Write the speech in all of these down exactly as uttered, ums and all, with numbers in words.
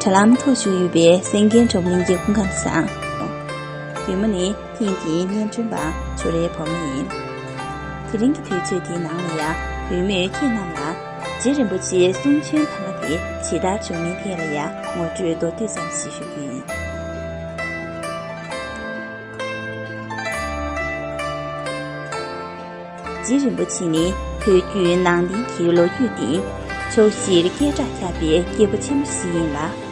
དྲ་ལམ་ཐོག་བཞུགས་ཡོད་པའི་གསན་མཁན་གྲོགས་རིམ་གྱི་སྐུ་ཁམས་བཟང་། རྒྱུད་མ་ནི་ཐེངས་འདིའི་སྙན་སྒྲོན་པ་ཆོས་རའི་བུ་མོ་ཡིན། དེ་རིང་གི་དུས་ཚོད་འདིའི་ནང་ལ་ཡང་བུད་མེད་ཁྱེད་རྣམས་ལ་རྗེ་རིན་པོ་ཆེའི་གསུང་ཆོས་ཐང་ག་དེ་ཇི་ལྟར་བྱུང་མིན་ཐད་ལ་ཡང་ངོ་སྤྲོད་མདོར་བསྡུས་ཙམ་ཞིག་ཞུ་རྒྱུ་ཡིན། རྗེ་རིན་པོ་ཆེ་ནི་བོད་བརྒྱུད་ནང་བསྟན་གྱི་ལོ་རྒྱུས་སྟེང་ཕྱོགས་བཞིར་སྐད་གྲགས་ཁྱབ་པའི་སྐྱེས་བུ་ཆེན་པོ་ཞིག་ཡིན་ལ།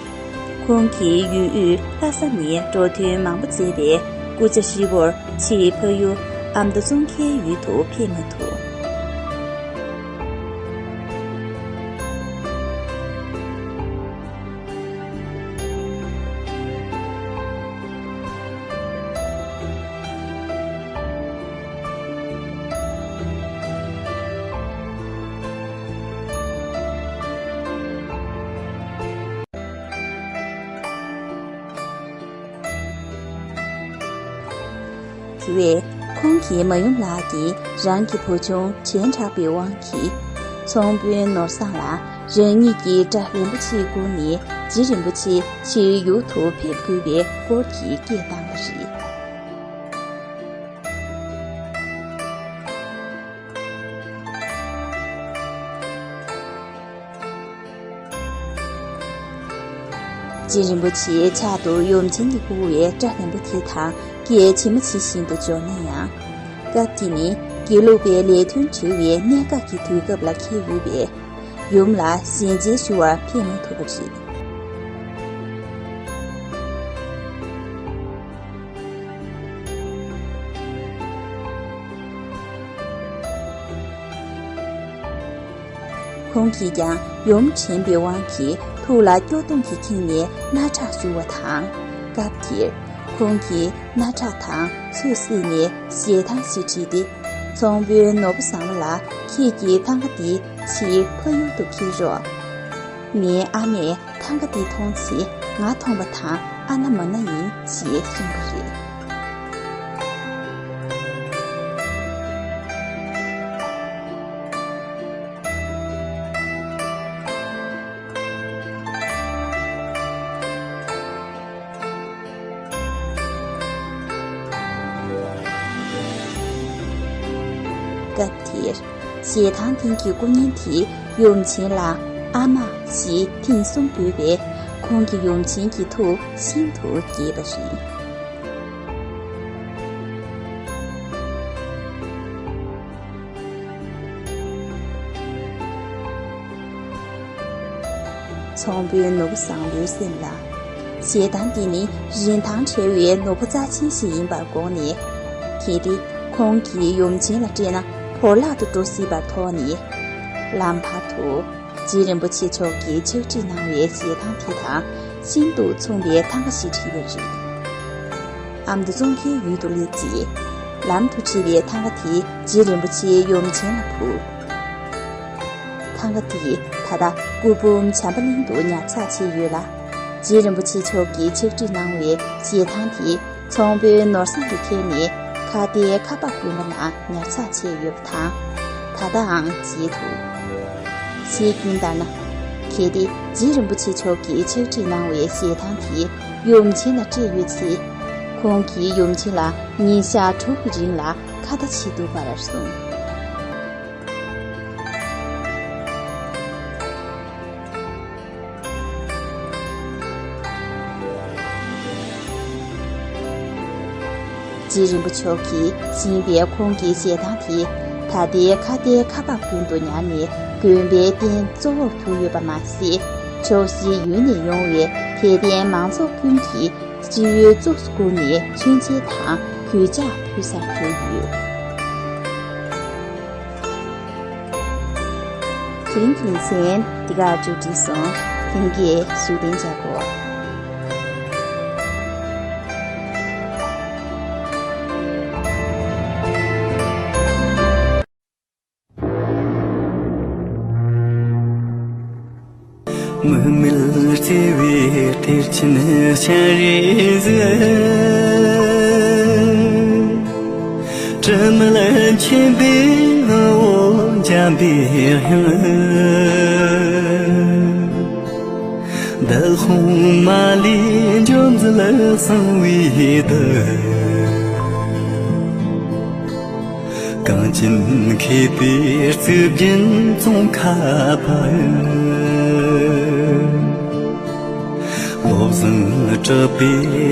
ཁོང་གིས་ཡུལ་དབུས་ལྷ་ས་ནས་འགྲོ་དོན་མང་པོ་མཛད་པའི་སྐུ་ཕྱྭ་ཧྲིལ་བོར་ཕྱིའི་ཕ་ཡུལ་ཨ་མདོ་ཙོང་ཁའི་ཡུལ་དུ་ཕེབས་མ་ཐུབ། དེ་བས་ཁོང་གི་མ་ཡུམ་ལགས་ཀྱིས་རང་གི་བུ་ཆུང་བྱོན་དྲགས་པའི་དབང་གིས་ཚོང་དཔོན་ནོར་བཟང་ལ་རང་ཉིད་ཀྱི་དགྲ་རིན་པོ་ཆེའི་སྐུ་ནས་རྗེ་རིན་པོ་ཆེ་ཕྱིར་ཡུལ་དུ་ཕེབས་དགོས་པའི་སྐོར་གྱི་སྐད་བཏང་བ་རེད། རྗེ་རིན་པོ་ཆེའི་ཕྱག་ཏུ་ཡུམ་ཆེན་གྱིས་བཀུར་བའི་དགྲ་རིན་པོ་དེ་དང་སྐད་ཇི་མ་ཇི་བཞིན་དུ་འབྱོར་ན་ཡང་། སྐབས་དེ་ནི་དགེ་ལུགས་པའི་ལས་དོན་བྱེད་པའི་གནད་འགག་གི་དུས་སྐབས་ལ་འཁེལ་ཡོད་པས། ཡུམ་ལ་ཞལ་མཇལ་ཞུ་བར་ཕེབས་མ་ཐུབ་པ་རེད། ཁོང་གིས་ཀྱང་ཡུམ་དྲན་པའི་དབང་གིས་ཐུགས་ལ་སྐྱོ་གདུང་གིས་ཁེངས་ནས་སྣ་ཁྲག་བཞུར་བ་དང་། སྐབས་དེར་ཁོང་གིས་སྣ་ཁྲག་དང་ཚོས་བསྲེས་ནས་ཞལ་ཐང་ཞིག་བྲིས་ཏེ། ཚོང་དཔོན་ནོར་བུ་བཟང་པོ་ལ་ཁྱེད་ཀྱིས་ཐང་ག་འདི་ཕྱིར་ཕ་ཡུལ་དུ་འཁྱེར་རོགས། ངའི་ཨ་མས་ཐང་ག་འདི་མཐོང་ཚེ་ང་མཐོང་པ་དང་ཨ་ན་མ་ན་ཡིན་ཞེས་གསུངས་པ་རེད། སྐབས་དེར་ཞལ་ཐང་སྟེང་གི་སྐུ་བརྙན་དེ་ཡུམ་ཆེན་ལ་ཨ་མ་ཞེས་ཐེངས་གསུམ་འབོད་པས། ཁོང་གིས་ཡུམ་ཆེན་གྱི་ཐུགས་ཤིན་ཏུ་དགྱེས་པ་རེད། ཚོང་དཔོན་ནོར་བུ་བཟང་པོའི་སེམས་ལ། ཞལ་ཐང་འདི་ནི་རིན་ཐང་བྲལ་བའི་ནོར་བུ་རྩ་ཆེན་ཞིག་ཡིན་པར་དགོངས་ནས། གལ་ཏེ་ཁོང་གིས་ཡུམ་ཆེན་ལ་སྤྲད་ན་བོར་བརླག་ཏུ་འགྲོ་སྲིད་པར་དོགས་ནས། ལམ་བར་དུ་རྗེ་རིན་པོ་ཆེ་མཆོག་གིས་ཕྱག་བྲིས་གནང་བའི་ཞལ་ཐང་དེ་དང་ཤིན་ཏུ་མཚུངས་པའི་ཐང་ག་ཞིག་བྲིས་པ་རེད། ཨ་མདོ་ཙོང་ཁའི་ཡུལ་དུ་སླེབས་རྗེས། ལམ་དུ་བྲིས་པའི་ཐང་ག་དེ་རྗེ་རིན་པོ་ཆེའི་ཡུམ་ཆེན་ལ་ཕུལ། ཐང་ག་དེ་ད་ལྟ་སྐུ་འབུམ་བྱམས་པ་གླིང་དུ་ཉར་ཚགས་བྱས་ཡོད་ལ། རྗེ་རིན་པོ་ཆེ་མཆོག་གིས་ཕྱག་བྲིས་གནང་བའི་ཞལ་ཐང་དེ་ཚོང་དཔོན་ནོར་བཟང་གིས་ཁྱེར་ནས་ཁ་བརྡའི་ཁ་པར་དགོན་པ་ནང་ཉར་ཚགས་བྱས་ཡོད་པ་དང་། ད་ལྟའང་མཇལ་ཐུབ། ཞལ་རྒྱུན་ལྟར་ན། གལ་ཏེ་རྗེ་རིན་པོ་ཆེ་མཆོག་གིས་ཕྱག་བྲིས་གནང་བའི་ཞལ་ཐང་དེ་ཡུམ་ཆེན་ལ་སྤྲད་ཡོད་ཚེ། ཁོང་གིས་ཡུམ་ཆེན་ལ་ཉིན་ཞག་དྲུག་གི་རིང་ལ་ཁ་བརྡ་བྱེད་ཐུབ་པར་གསུངས། རྗེ་རིན་པོ་མཆོག་གིས་བཞེངས་པའི་ཁོང་གི་ཞལ་ཐང་དེ་ད་ལྟའི་ཁ་བརྡའི་ཁ་པར་དགོན་དུ་ཉར་ནས་དགོན་པའི་རྟེན་གཙོ་བོར་གྱུར་ཡོད་པ་མ་ཟད། ཕྱོགས་བཞིའི་ཡུལ་ནས་ཡོང་བའི་དད་ལྡན་མང་ཚོགས་ཀུན་གྱིས་སྤྱི་བོའི་གཙུག་ཏུ་བཀུར་ནས་མཆོད་མཇལ་དང་གུས་ཕྱག་ཕུལ་སར་གྱུར་ཡོད། དེ་རིང་གི་ལེ་ཚན་འདི་གར་མཇུག་སྒྲིལ་སོང་། ལྷན་རྒྱས་བཞུགས་གདན་འཇགས་དགོས། མུ་མེད་བརྩེ་བའི་གཏེར་ཆེན་སྤྱན་རས་གཟིགས། དྲི་མེད་མཁྱེན་པའི་ངོ་བོ་འཇམ་པའི་དབྱངས། འདི་ལྷུང་མ་ལས་འབྱོར་མཛད་གསང་བའི་བདག། གངས་ཅན་མཁས་པའི་གཙུག་རྒྱན་ཙོང་ཁ་པ། བློ་བཟང་གྲགས་པའི་